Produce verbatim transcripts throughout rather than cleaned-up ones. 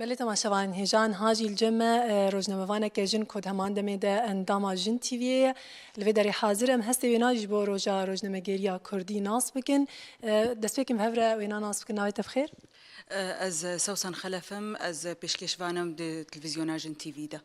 Belê temaşevanên hêja, niha jî li cem me, e, rojnamevaneke jin ku di heman demê de endama Jin T V'yê ye. Li vê derê hazir em hestê wêna jî ji bo Roja Rojnamegeriya Kurdî nas bikin. E, destpêkî bi hev re wêna nas bikin. Navê te bi xêr? Ez Sewsan Xelef im, ez pêşkêşvan im di televîzyona Jin T V de.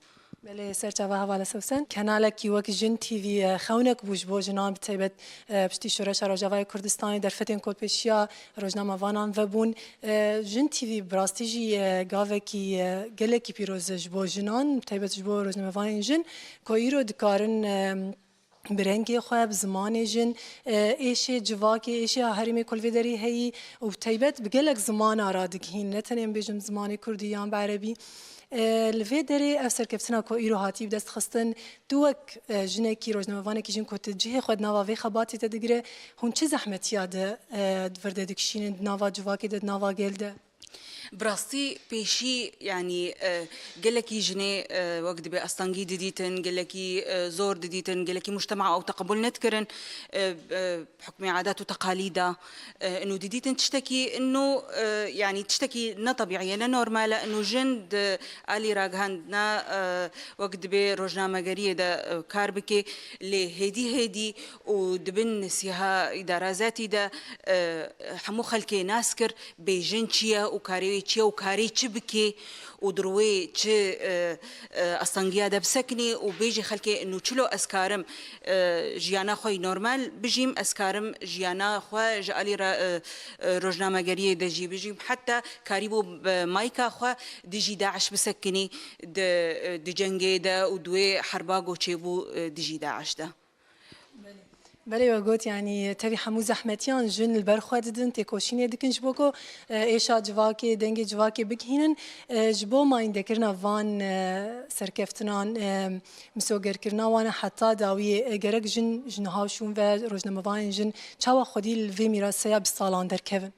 Belê, ser çava hevala Sewsen. Kenalekî wek Jin T V, e, xewnek bû ji bo jinan, bi taybet, e, piştî şoreşa Rojavayê Kurdistanê derfetên kolpêşiya rojnamevanan vebûn. E, Jin T V bi rastî jî, e, gavekî, e, gelekî pîroz e ji bo jinan, bi taybet ji bo rojnamevanên jin, ku îro dikarin, e, bi rengê xwe, bi zimanê jin, e, êşê civakê, êşê ya herêmê ku li vê derê heyî û bi taybet bi gelek zimana radigihîn, ne tenê em bêjim zimanê kurdî yan bi erebî. E, li vê derê ev serkeftina ku îro hatî bi dest xistin, tu wek, e, jinekî, rojnamevanekî jin ku tu cihê xwe di nava vê xebatê de digire, hûn çi zehmetiya de, e, di vir de dikişînin, di nava civakê de, di nava gel de? Bi rastî pêşî, yanî, e, gelekî jinê, e, wek dibê astengî didîtin, gelekî, e, zor didîtin, gelekî mujtema ew teqebûl nedikirin, e, e, hukmê adet û teqalîda, e, inu didîtin tiştekî inu, e, yanî tiştekî ne tebîî ye, ne normal e, inu jin di alî ragihandina, e, wek dibê rojnamegeriyê de, e, kar bike, lê hêdî hêdî û di bin sîha îdara zetî de, e, hemû xelkê nas kir, bêjin çi ye û karê wê çi ye û karê çi bikê û di rûyê çi, e, e, astengiya de bisekinê û bêjê xelkê, inu çilo ez karim, e, jiyana xwe yî normal bijîm, ez karim jiyana xwe ji alî re, e, e, rojnamegeriyê de jî bijîm. Heta karîbû bi mayka xwe dijî DAIŞ bisekinî di, e, di cengê de û di wê herba ku çêbû, e, dijî DAIŞ de. Belê we got, yanî tevî hemû zehmetiyan jin li ber xwe didin, têkoşînê dikin ji bo ku, e, êşa civakê, dengê civakê bigihînin. E, ji bo mayîndekirina van, e, serkeftinan, e, misogerkirina wan e heta dawiyê, e, gerek jin ji niha û şûn ve rojnamevanên jin çawa xwedî li vê mîraseya bîst salan derkevin?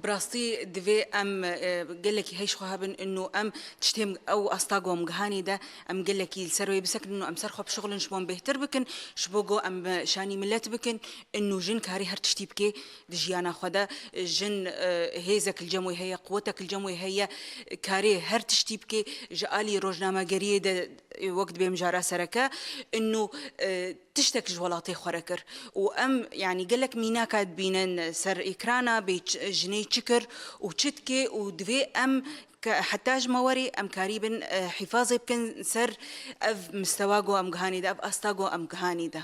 Bi rastî divê em, e, gelekî heyş xwe hebin, inu em tiştê em ew asta ku em gihanî de, em gelekî li ser wê bisekinin û em ser xwe bişixulin, ji bo em bêhtir bikin, ji bo ku em şanî milet bikin, inu jin karî her tiştî bike di jiyana xwe de. Jin, e, hêzek li cem wê heye, quwetek li cem wê heye, karê her tiştî bike ji alî rojnamegeriyê de, e, wek dibê mijara sereke, inu, e, tiştek ji welatê xwe re kir. Û em, yanî gelek mînaka dibînin ser êkrana, bê ç-, jinê çi kir û çi dike û divê em ke-, heta ji me werê em karîbin, e, hîfazê bikin ser ev mistewa ku em gihanî de, ev asta ku em gihanî de.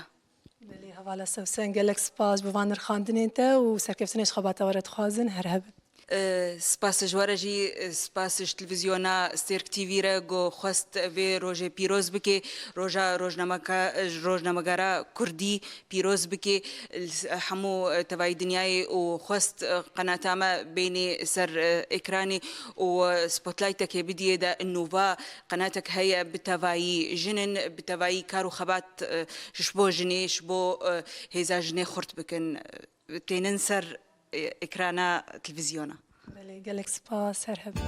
Belê, hevala Sewsen, gelek spas ji bo van nirxandinên te û serkeftinê ji xebata we re dixwazin. Her hebin. E, spas ji we re jî, e, spas ji televîzyona Stêrk T V re ku xwest vê rojê pîroz bike, roja rojnameka-, rojnamegara kurdî pîroz bike. Li s-, hemû, e, tevayî dinyayê û xwest, e, qenata me bênê ser, e, ekranê û, e, spotlaytekê bidiyê de nûva qenatek heye bi tevayî jinin, bi tevayî kar û xebat, e, ji bo jinê, ji bo, e, hêza jinê xurt bikin. Tênin ser, e, ekrana televîzyona. Belê, gelek spas, her hebin.